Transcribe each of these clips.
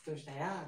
Доштая.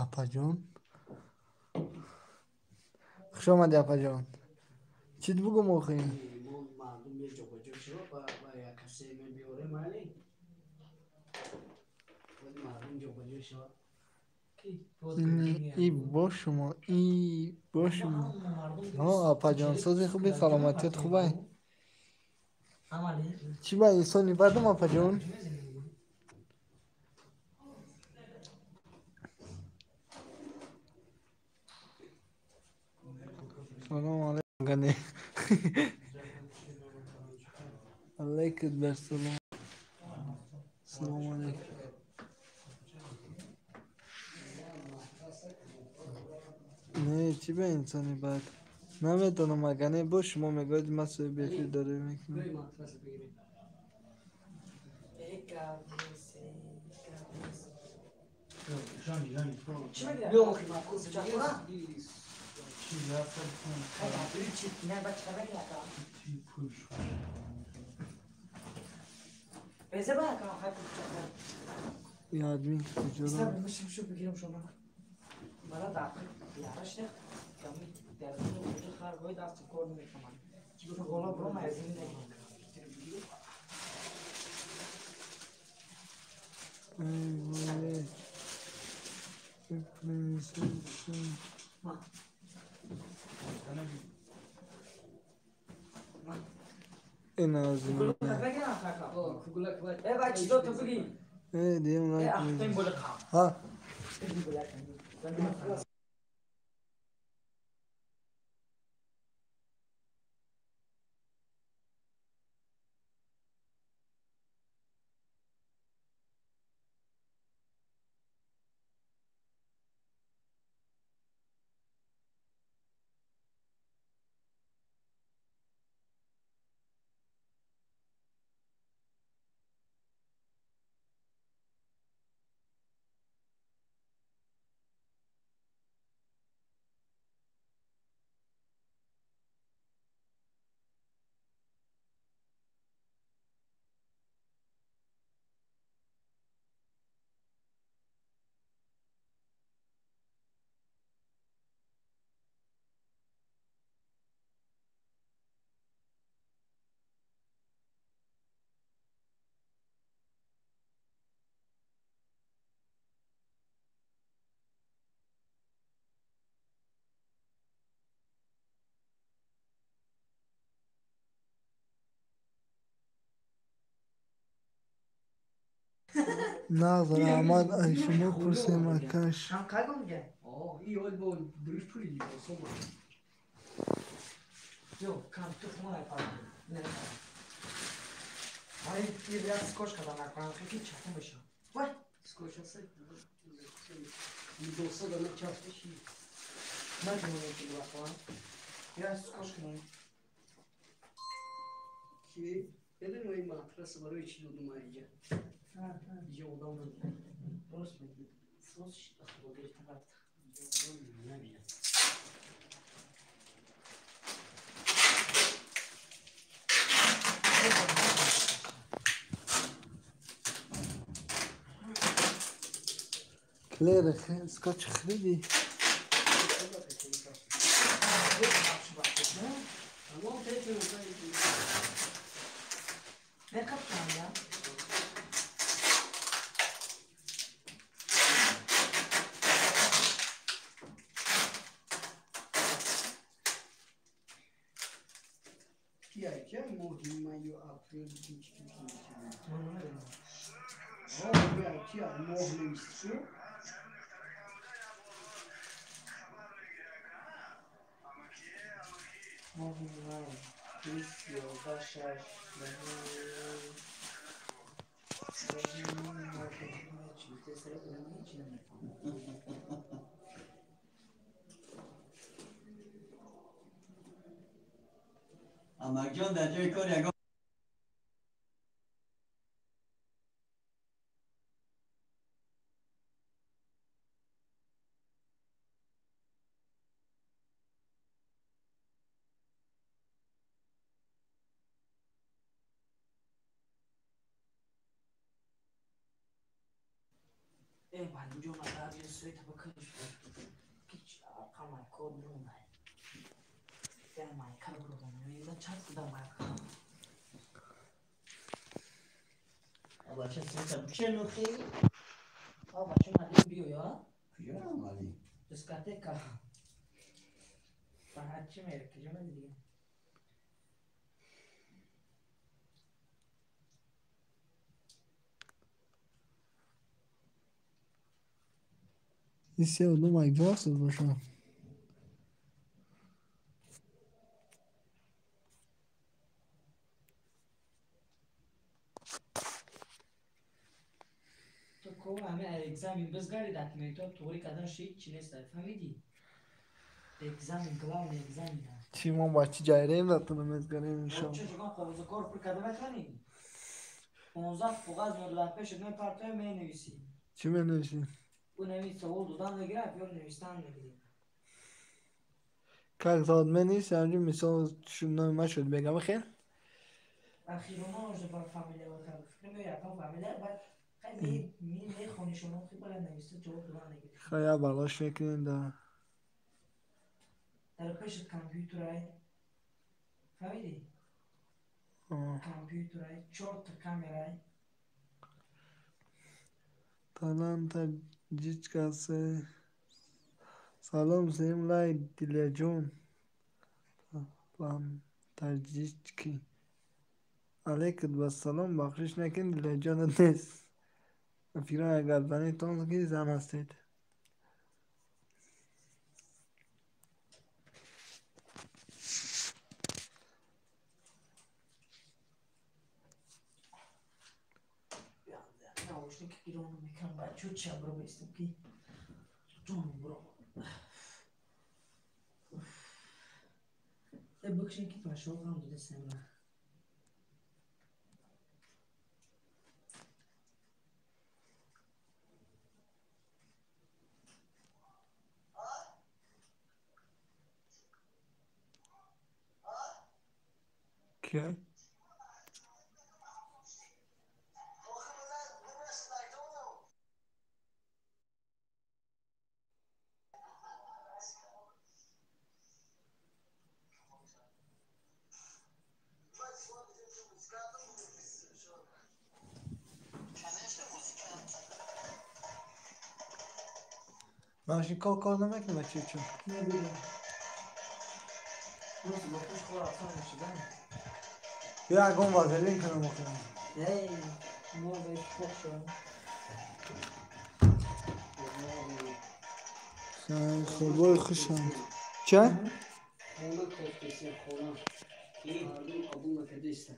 Апаҷон, хуш омадӣ, апаҷон. Чит бугум охи? Мардум ҷобаҷо шава, ба як касе мебиёрем, майли, мардум ҷобаҷо шава. И бо шумо, и бо шумо. Апаҷон, сози хуби, саломатият хубай? Чӣ ба инсони бадам, апаҷон? Салому алайкум, гане. Алайкум ассалом. Салому алайкум. Не, чӣ ба инсони бад? Наметонам, агане бо шумо мегӯяд, ман соҳиби эфир дорем мекунам. Я админ куҷоро? Эй, вой. Ин аз дим лайк. Ҳа. Нағз, раҳмат, ай шумо пурсем, акаш. Клера, скотч хриди. Ки моҳи маю апрел ки чӣ чӣ Ман намедонам. Ки моҳ нависти. Моҳи май 20 11 6. Чӣ намефаҳмам. Амакҷон, дар ҷои кор ягон Э, Балимҷон, радио света бикаш, кор бирунай. Майка бирунай, чат куда майка. Бача, света буче нухи. А бача надим биё я. Куҷо рамали? Дискотека. Фақат чӣ мере, куҷо меди дига? Ин се одам якҷо ҳастад боша. То ко ҳаме экзамен бизгари, документҳо туғри кардан ши, ҳеч чи нест, фаҳмидӣ? Экзамен главный экзамен. Чӣ мо ба чӣ ҷайраем, датона мезгарем, иншоалло. Чӣ ҷугон қоғозу кор пур карда метавонӣ? 15 қоғаз меояд дар пешат, мепартоя, менависӣ. Чӣ менависӣ? Ӯ нави савол додан мегирад ё навистан мегирӣ. Как зовут, менависи, ҳамҷо мисол номи ман шуд бегам хел. Ахирума уже ба фамилия фикр меояд, якум фамилия, баъд мехонӣ шумо хи, бояд нависта ҷавоб додан мегирӣ. Хая балош мекунем да. Дар пешат компютерай, фаҳмидӣ? Компютерай, чорта камерай. Таланта ҷичка салом, сеюм лайк, Дилярҷон. Талантаҷички, алейкум вассалом, бахшиш накун, Дилярҷонат нест. Фикрам агар занитон ки зан ҳастед. Наушник гирон мекунам, бачо, ча бро бестам ки ҷон бро. Э, бикшин ки пашоқам додесем. Кия? Машин кор кор намекунад чи чун? Набирам. Просто ба пуш хор афсон мешидан. Ё ягон вазелин кунам охир. Эй, мо беш пох шавам. Хурбои хушанд. Ча? Хона кофтеси, хона. Мардум қабул накардеста.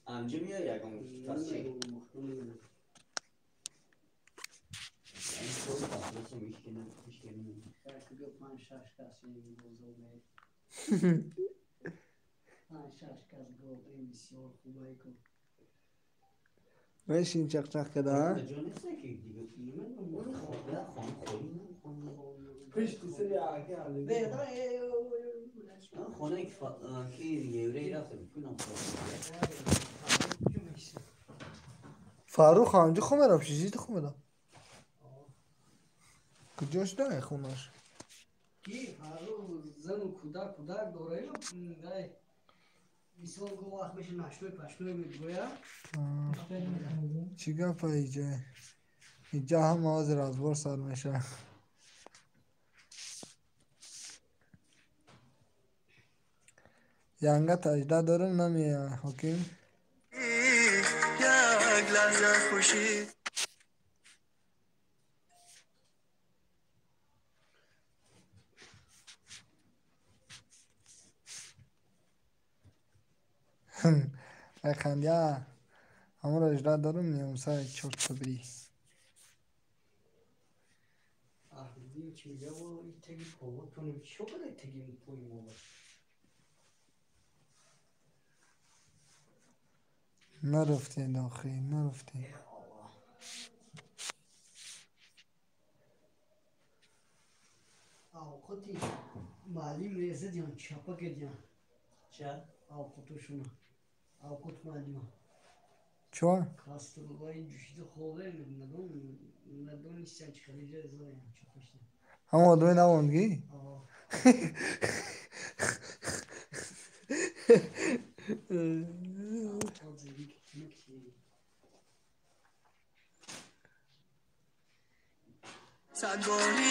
Анҷо меояд ягон касе? Панҷ-шаш кас бозор ме. Панҷ-шаш кас гов ин бисёр хубай ку. Мешин чақчақ када, а? Ҷо нест ки дига намедонам, хона холӣ. Пишти сири аки. Хонае ки еврей рафта кунам. Фаррух ҳамҷо хо мерав, чизити хо мерав. Куҷо шуда хонаш? Ки Фаррух зану кӯдак кӯдак дора, ай мисол го вақт меша наштой паштой мегӯя. Чӣ гапа иҷа? Иҷа ҳама ҳозир разбор сар мешавад. Янга тажда дорам, намея ҳоким. Як лаҳза хушӣ. Айхандя, ҳамонро жда дорам, меям сари чорта бирӣ. Аҳмадин чӣ мегӯяд? Во, и теги повотонем. Чӣ када теги пои мо ба? Нарафтед охи, нарафтед. Э Аллоҳ. Авқоти маълим резадиан, чапа кардиан. Ча? Авқотошуна. Авқот маълима. Чо? Каструлаи ҷӯшида хове надонистиан чӣ хеле резадиан, чапа шуда. Ҳамон одаме навондгӣ? Аҳо. Авқот зиндагӣ ки. Садбори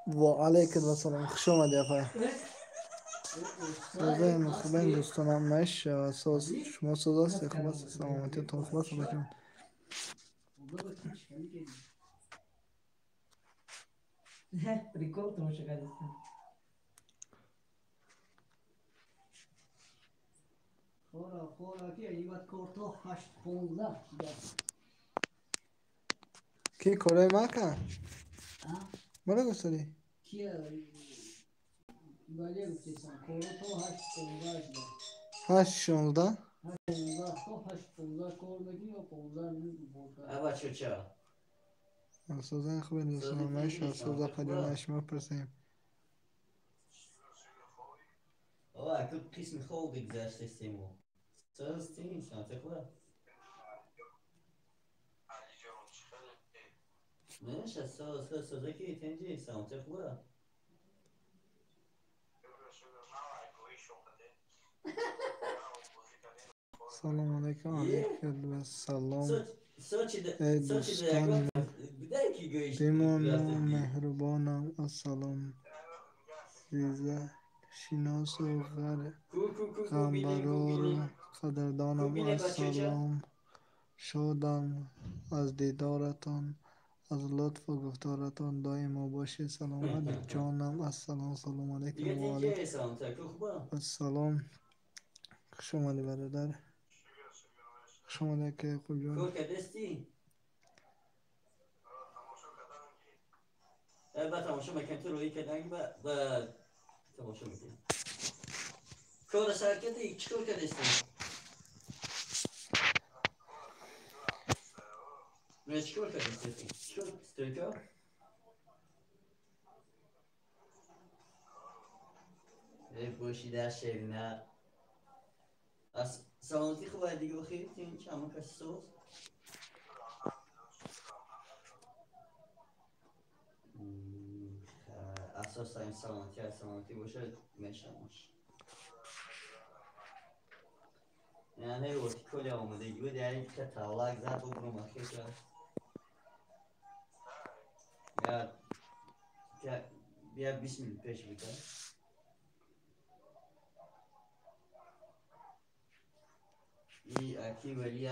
Ва алайкум ассалом. Хуш омадӣ, апа. Созаем, хубем, дӯстонам, наша соз. Шумо соз ҳастед, хуб ҳастед, саломатиятон хуб аст, апаҷон. Прикол тамошо кардастам. Хора, хора, ки ин бад кор то 8:15 шуда. Ки кораи ма кард? А? Мара гуфтадӣ? Кия бале гуфтесам, коро то 8:15 шуда. 8:16? 8:15 то 8:15 кор мекунӣ ё 15 бор кард. Аба чуча. Созаем, хубем, дӯстонам, наша соз, апаҷон, наша мепурсем. О, аку қисми хоб гузаштестему. Соз тин, саломатӣ хуб? Неша соз, соз, соза ки тенҷи, саломатӣ хуб? Салом алайкум, алайкум ассалом. Сочи Эй Сочи дӯстони ман, бидай ки гӯиш бимону меҳрубонам, ассалом. Зиза шиносу ку ку ку ку билин ку ғамбарору билин ку қадрдонам, билин бачача. ассалом. Шодам аз дидоратон, аз лутфу гуфторатон, доимо бошед саломат, ҷонам, ассалом. Салом алайкум Дига ва алайкум тинҷи, саломатӣ ку хуб? ассалом. Хуш омадӣ, бародар. Хуш омадӣ, ака Яқубҷон. Кор кардасти? Ба тамошо мекунем, ту рӯӣ кардан ба тамошо мекунем. Кора сар кардӣ, чӣ кор кардасти? Не, чӣ кор кардасти? Чӣ кор стройка? Э боши дар шерина. Аз саломатӣ хуб ай дига охир тинч ҳама каси соз? Асосан саломатӣ ай саломатӣ бошад мешаваш. Яъне оти коли омадагӣ буд, яъне ки тавлак зад бубурум ахир рафт. Я я 20 минут пеш буд. И аки вали.